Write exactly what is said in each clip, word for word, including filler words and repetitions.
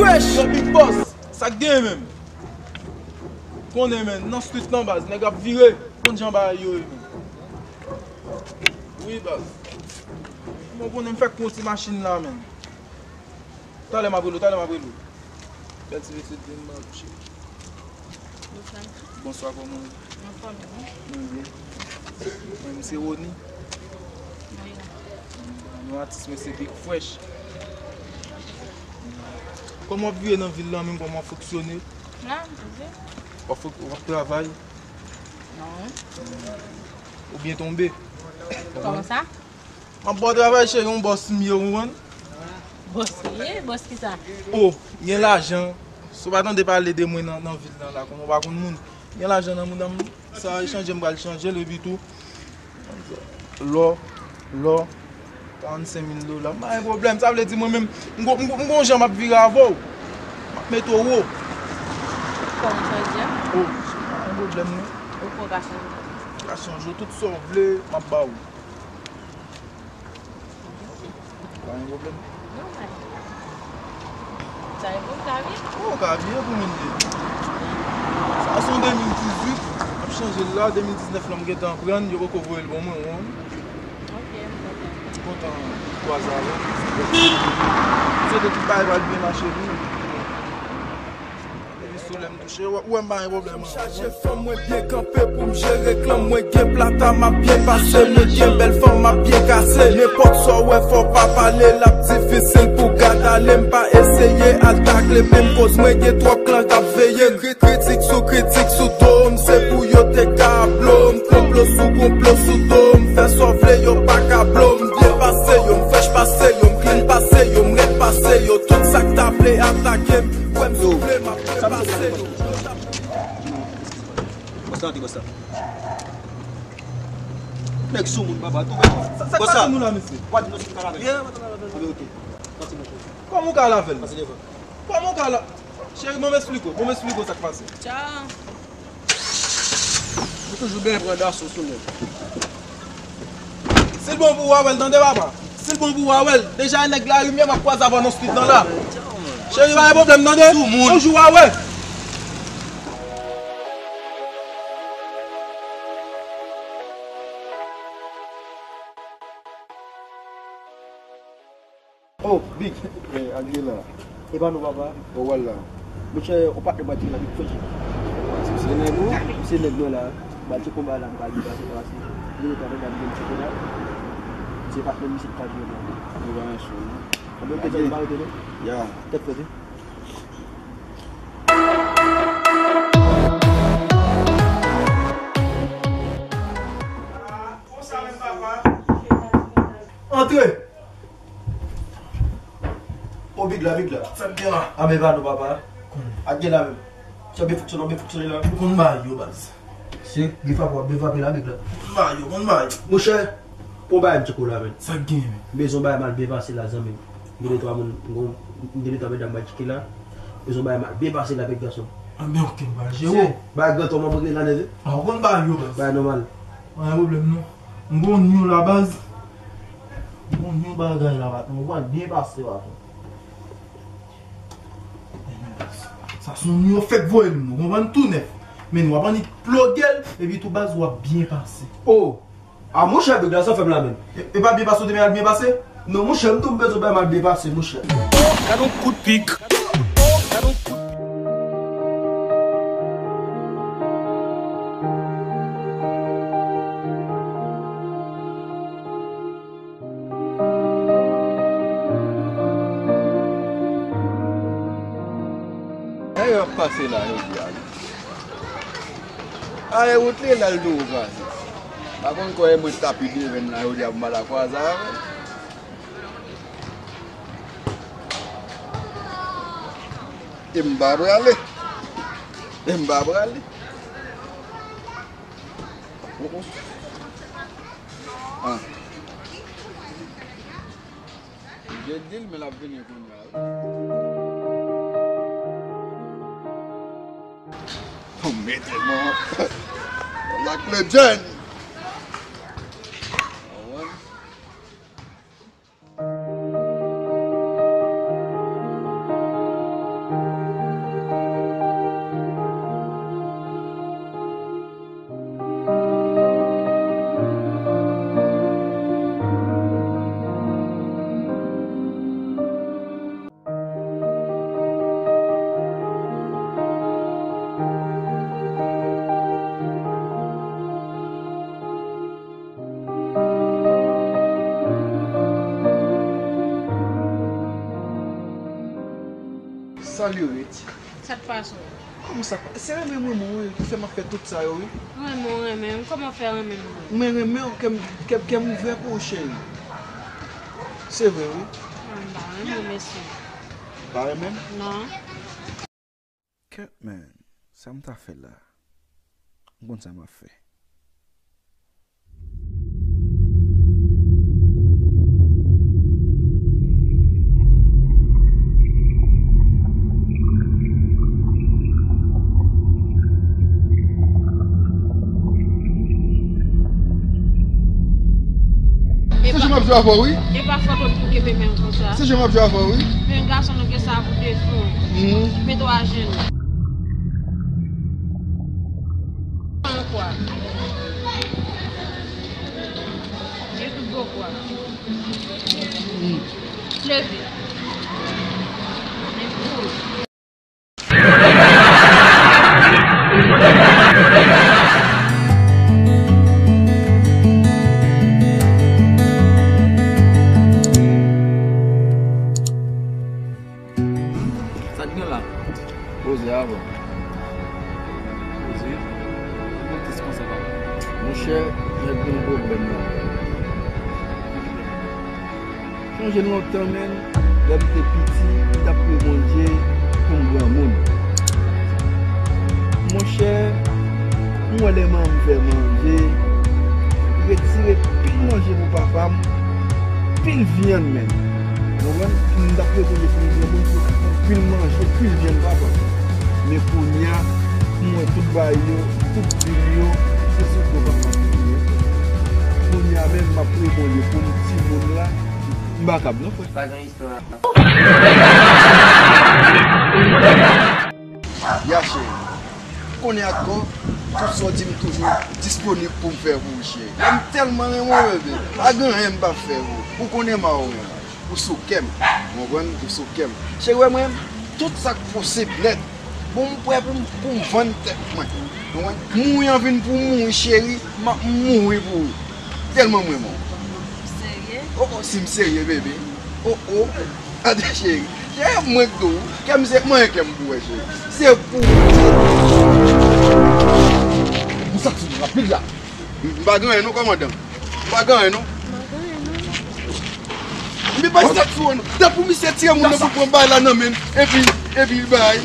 Pèch! Yo, Big Boss, sa k genyen menm? Konnen, men, nan street lan, baz, nèg ap vire, konn jan bagay yo ye, men. Wi, baz. Bon, konnen m fèk pran ti machin la, men. Talè m ap rele w, talè m ap rele w. Bèl ti mesye, vin m ap cheri. Bonswa. Bonswa, kòman w ye? Anfòm, wi. Mwen byen. Mwen, se Rony. Wi. Nou atis, mwen se Big Fresh. Kòman w ap viv nan vil lan menm, kòman w ap fonksyone? La, m viv. W ap fok-, w ap travay? Non. Ou byen tonbe? Kòman sa? M ap ba w travay, cheri, yon bòs m ye, ou konprann? Bòs ou ye? Bòs kisa? O, gen lajan. Si w pa tande pale de mwen nan, nan vil lan la, konnen w pa konn moun. Gen lajan nan mouda m, sa e chanje m pral chanje l, epi tou, lò, lò, karannsenk mil dola. M pa gen pwoblèm, sa vle di mwen menm, m gon, m gon, m gon jan m ap vire avè w. M ap mete w wo. Kòman sa di a? O, pa gen pwoblèm, non. Ou fè w ka chanje. Ka chanje w, tout sa w vle, m ap ba w. Pa gen pwoblèm. Nòmal. Sa e pou w ka byen? O, w ka byen pou moun ye. Sa se yon de mil dizuit, m ap chanje l la, de mil diznèf lan m gentan pran, yo poko voye l ban mwen, ou konprann? Ok, m kontan. M kontan kwaze avè w. M swete tout bagay pral byen mache pou ou. Epi sou lè m touche, w-, ou wè m pa gen pwoblèm, an. Chaje fanm, mwen byen kanpe pou m jere klan. Mwen gen plata, m ap byen pase. Mwen gen bèl fanm, m ap byen kase. Nenpòt sa w wè, fò w pa pale, l ap difisil pou gad ale. M pa eseye al takle, menm koz mwen gen twòp klan k ap veye. Kri-, kritik sou kritik sou do m, se pou yo te ka blo m. Konplo sou konplo sou do m, fè sa w vle, yo pa ka blo m. M byen pase yo, m frèch pase yo, m clean pase yo, m rèd pase yo. Tout sa k ta vle atake m, wè m soufle, m ap Sa m pase. Bòs la antre, bòs la. Nèg sou moun, papa, tou. Sa, sa k pase nou la, mesye? W a di nou si nou ka lave l. Anben, oke. Pati, monchè. Kòman w ka lave l? Pase devan. Kòman w ka la-, cheri, ban m esplike w, ban m esplike w sa k pase. Tcha. Ou toujou byen pran daso sou nèg. Si l bon pou w, w a wè l, tande, papa. Si l bon pou w, w a wè l. Deja, nèg larimyè, m ap kwaze avè w nan street lan la. Cheri, pa gen pwoblèm, tande. Sou moun. Yon jou, w a wè. Oh, Big. Eh, Angela. E pa nou, papa. Oh, wala. Monchè, yon patnè mwen te la, Big Fresh. Se nèg ou? Se nèg mwen la. Ba ti konba la, m pa di pase, pase. Li ta regarde m ti konba. Se patnè misye ki ta jwe la. Nou pa yon show, non. Anben, oke, sa pa rete, non? Ya. Tèt frèt, wi. Antre! O, Big la, Big la. Sa k gen la? A, men pa nou, papa. Ak gen la menm. Sa byen fonksyone, byen fonksyone la. Ou konn bagay yo, baz. Se byen frape w ap byen frape la, Big la. Konn bagay yo, konn bagay. Monchè, pou bagay m tcheko la, men. Sa k gen, men? M bezwen bagay m al byen pase la, zanmi m. M gen de twa moun, m gen, m gen de twa medam m al tcheke la. M bezwen bagay m al byen pase la, bèl gason. Anben, oke, m pral jere w. Se bagay gran tòm an, mwen gen la nève. A, ou konn bagay yo, baz. Bagay nòmal. Pa gen pwoblèm, non. M gon nyon la, baz. M gon nyon bagay la, patwon. Ou pral byen pase, patwon. Sa se yon nyon fèk voye l, nou konprann, tou nèf. Men nou ap annik ploge l, epi tou baz w ap byen pase. Oh! A monchè, Big la, sa w fè m la menm? E, e pa byen pase w te vin al byen pase? Non, monchè, m tou m bezwen bay m al byen pase, monchè. Gad yon kout pik. Gad yon kout pik. Nèg ap pase la, yo di a. A, e wout li, l al tou pase. Pa konn kwè e mwen k ta pi deven la, yo di a, pou m al kwaze avè l. E m pa prale. E m pa prale. Oh, oh. Ah. Jet di l, men l ap vini kounye a, wi. Bon, mete mwen la kle jèn. Awan. Sa li rete? Sa t pase w? Kòman sa pa? Se renmen mwen, mwen, wi, ki fè m ap fè tout sa yo, wi. Renmen w renmen m? Kòman fè renmen m renmen w? Mwen renmen w, kè m, kè, kè m ouvè pou ou, cheri. Se vre, wi. Mwen pa renmen w, mesye. Pa renmen m? Non. Kèt, man, sa m ta fè la? M konn sa m ap fè. Se jan m ap jwe avè w, wi. E pa fòt ou pou kenbe men m konsa. Se jan m ap jwe avè w, wi. Men gason nou gen sa pou defo. Mhm. Mete w ajenou. Pran kwa. Gen tout gwo kwa. Leve. Men kouri. Sa k gen la? Poze avan. Poze? Monchè, nèg gen pwoblèm nan. Sonje lontan, menm, lè m te piti, m t ap priye Bondye pou m granmoun. Monchè, m wè lè manman m fè manje, retire pil manje pou papa m, pil vyann menm. Ou konprann? M t ap priye Bondye pou m granmoun, pou pil manje, pil vyann papa m. Men kounye a, m wè tout bagay yo, tout vil yo, se sou do papa m li ye. Kounye a menm, m ap priye Bondye pou m timoun la, m pa kab non, frè. Pa gen istwa. Ya cheri, konnen ankò, tout sa w di m toujou disponib pou m fè pou ou, cheri. M tèlman renmen w, bebe. Pa gen anyen m p ap fè pou ou. Ou konnen m a ou renmen. Ou sou kè m. Ou konprann? Ou sou kè m. Cheri, wè mwen, tout sa k posib nèt. Bon, m prè pou m, pou m vann tèt mwen. Ou konprann? Mouri anvi m pou mouri, cheri. M ap mouri pou ou. Tèlman m renmen w. Ou serye? Oh, oh, si m serye, bebe. Oh, oh. Gade, cheri. Cheri, mwen k di w. Kè m se mwen kè m pou wè, cheri. Se pou ou. Pou sa k sou rapid la. M pa gen anyen non, kòmandan. M pa gen anyen non. M pa gen anyen non. M pa gen anyen non. Tanpri misye tire moun nan pou pran bagay la nan men l. Epi, epi l bay.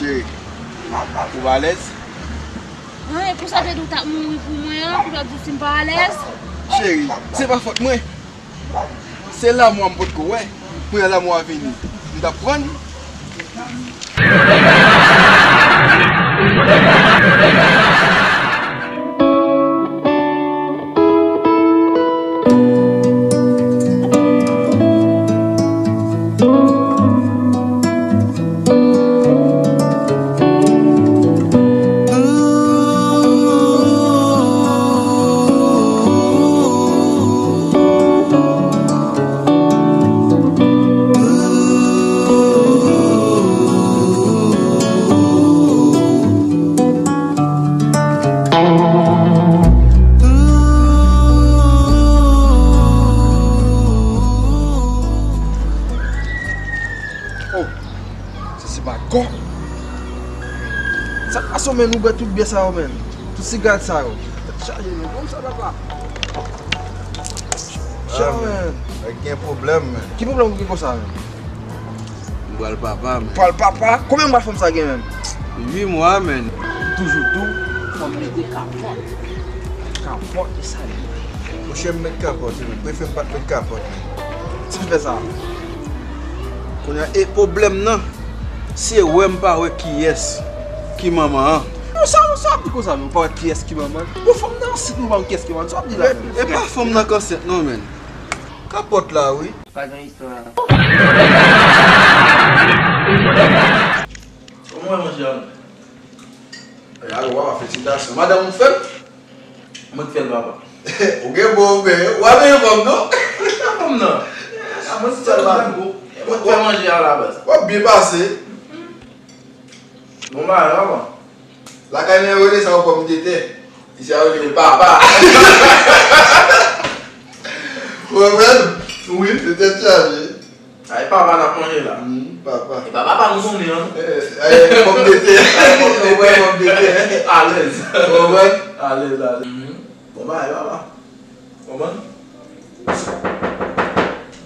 Cheri, ou pa alèz? An, e pou sa w te di w t ap mouri pou mwen an, pou w t ap di si m pa alèz? Cheri, se pa fòt mwen. Se lanmò a m potko wè. Kounye a lanmò a vini. M t ap pran l. Oh, sa se pa kò. Sa k pase w, menn? Ou bwè tout byè sa yo, menn? Tout sigarèt sa yo? Tèt chaje, menn. Kòman sa, papa? Chan, menn. Nèg gen pwoblèm, menn. Ki pwoblèm ou gen konsa, menn? M pral papa, menn. Pral papa? Konbyen mwa fanm sa gen, menn? Uit mwa, menn. Toujou di w, fò m mete kapòt. Kapòt, e sa li ye. Monchè, m met kapòt, wi. Prefere m pa t met kapòt, wi. Sa fè sa? Kounye a, e pwoblèm nan, se wè m pa wè kiyès ki manman an. Non, sa, sa w ap di konsa, menm, ou pa wè kiyès ki manman l? Bon, fanm nan ansent, ou pa wè kiyès ki manman l. Sa w ap di la, menm? E pa fanm nan k ansent, non, menn. Kapòt la, wi. Pa gen istwa. Kòman w wè manje a, menm? Alo, wa, felisitasyon. Madanm ou fè l? Mwen k fè l, papa. Ou gen bon, men w ap benyen fanm, non? Sa fanm nan? A mwen k fè l, papa. Fè manje a la baz. W ap byen pase. Bon bagay, papa. Lakay mwen yo rele sa yon pòmdetè. Isi a yo rele papa. Ou konprann? Wi, se tèt chaje. Ay, papa n ap manje la. Mm, papa. E pa papa nou konnen an. Eh, eh, pòmdetè. Pòmdetè. Alèz. Ou konprann? Alèz, alèz. Mhm. Bon bagay, papa. Konprann?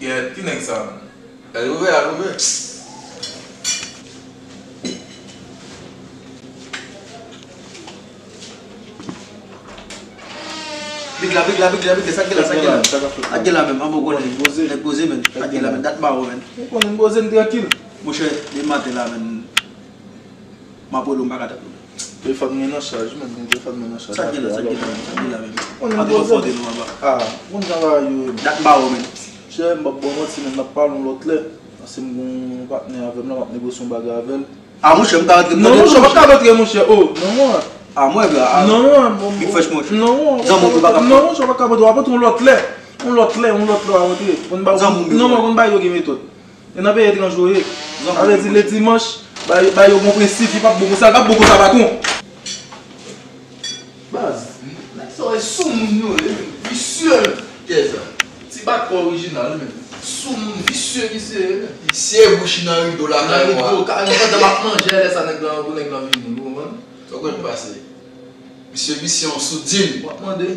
Gèt, ki nèg sa menm? Al ouvè, al ouvè. Big la, big la, big la, big la, sa k gen la, sa k gen la? Sa k gen la menm, an bon konnen. Nèg poze, menn. Sa k gen la menm, dat ba ou, menn. Ou konnen m poze m trankil. Monchè, demen maten la, menn. M ap rele w, m pa ka tann ou. Telefòn mwen nan chaj, menn, men telefòn mwen nan chaj. Sa k gen la, sa k gen la, sa k gen la, menn? Antre konfòte nou anba. Ah, moun jan bagay yo ye, menn. Dat ba ou, menn. Chè, m p ap ba w manti, menn, n ap pale yon lòt lè. Paske m gen yon patnè avè m la, m ap negosye yon bagay avè l. Ah, monchè, m ka rantre? Non, monchè, w pa ka rantre, monchè. Oh, non, mwen. Ah, mwen, bra. Ah, non, mwen, bon, Big Fresh, monchè. Non, mwen, zanmi w pa ka. Non, monchè, w pa ka rantre, w ap rantre yon lòt lè. Yon lòt lè, yon lòt lè, w ap rantre. Zanmi w, non, mwen, konn bagay yo gen metòd. E nan peyi etranje w ye. Sa vle di, le dimanch, ba yo, ba yo bon prensip, li p ap bon konsa, li p ap bon konsa, patwon. Baz, nèg sa yo e soumoun yo ye, visye. Kiyès sa? Ti bat kò orijinal, men. Soumoun, visye, visye, ye, men. Visye, bouch nan rido lakay mwen. Nan rido, ka, nan pandan m ap manje, lè sa nèg lan, pou nèg lan vini, ou konprann? Sa w konn pase? Misye visye yon soudin. W ap mande.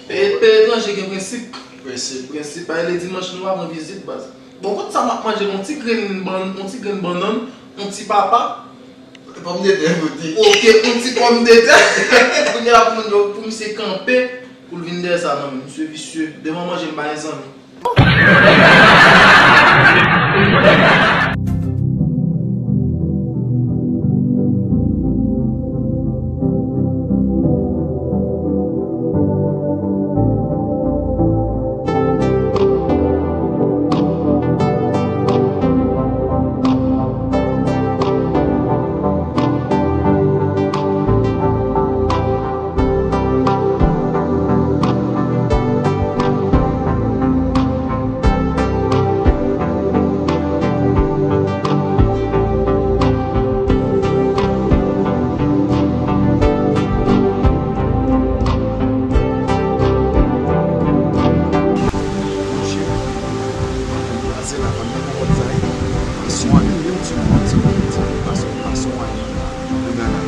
Peyi, peyi etranje gen prensip. Prensip. Prensip, bay le dimanch nou ap yon vizit, baz. Bon, kot sa m ap manje, yon ti grenn bann, yon ti grenn bannann, yon ti papa. Pòmdetè, kote? Oke, yon ti pòmdetè. Kounye a pou moun yo, pou misye kanpe, pou l vin dèyè sa, non, men misye visye. Devan manje, m pa gen zanmi. Monchè, pandan m pase la, pandan m pran kòd sa, e, pasyon an, yon ti moman, ti moman, ti moman, pasyon, pasyon an, nan gala.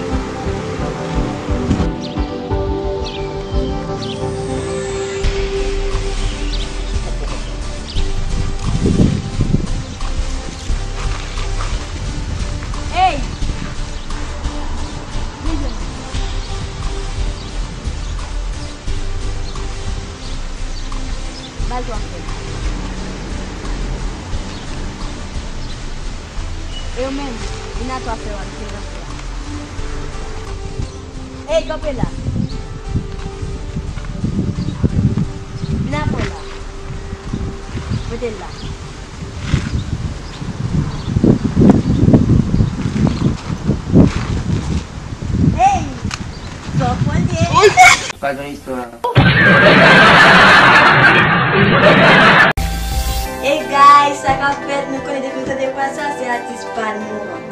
Ey! Vin jwenn mwen. Ba l twa frè. E ou menm, vin a twa frè w a, vin a twa frè a. Ey, kanpe la. Vin a frè la. Mete l la. Hey! Sa w fòl ye? Pa gen istwa. Hey guys, sa k ap fèt? Nou konnen depi nou tande vwa sa, se atis pa nou an.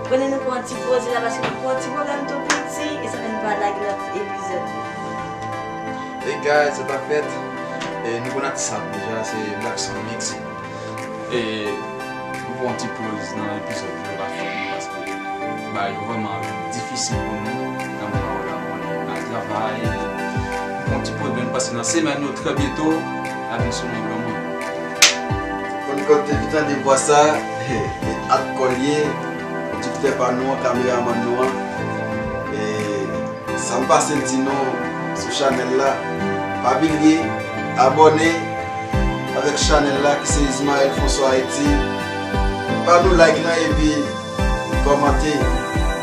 Konnen nou pran ti poze la paske nou pran ti pwoblèm tou piti e sa fè nou pa lage lòt epizòd. Hey guys, sa k ap fèt? E nou konn atis sa deja, se Black Sound Mix. E nou pran ti poz nan epizòd yo pa fèt non, paske bagay yo vrèman difisil pou nou. Nan moman yo la, konnen n al travay. Nou pran ti poz, men nou panse nan semèn yo, trè byento, n a vin sou nou granmoun. Konn kote, vin tande vwa sa, e ak kò l ye, pwodiktè pa nou an, kameramann nou an. E Sa m pase di nou sou chanèl la, pa bliye abòne avèk chanèl la ki se Ismaël François Haïti. Ba nou like nan epi kòmante.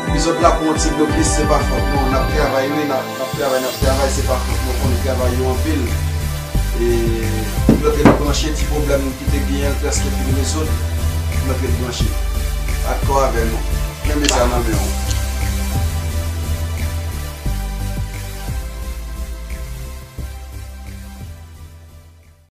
Epizòd la pran yon ti blokis, se pa fòt nou. N ap travay wi, n ap, n ap travay, n ap travay, se pa fòt nou, konnen travay yo anpil. E nou antre branche ti pwoblèm ki te genyen, l prèske fin rezoud. Nou antre branche. Ak kò avè nou. Men mezi a nan men w.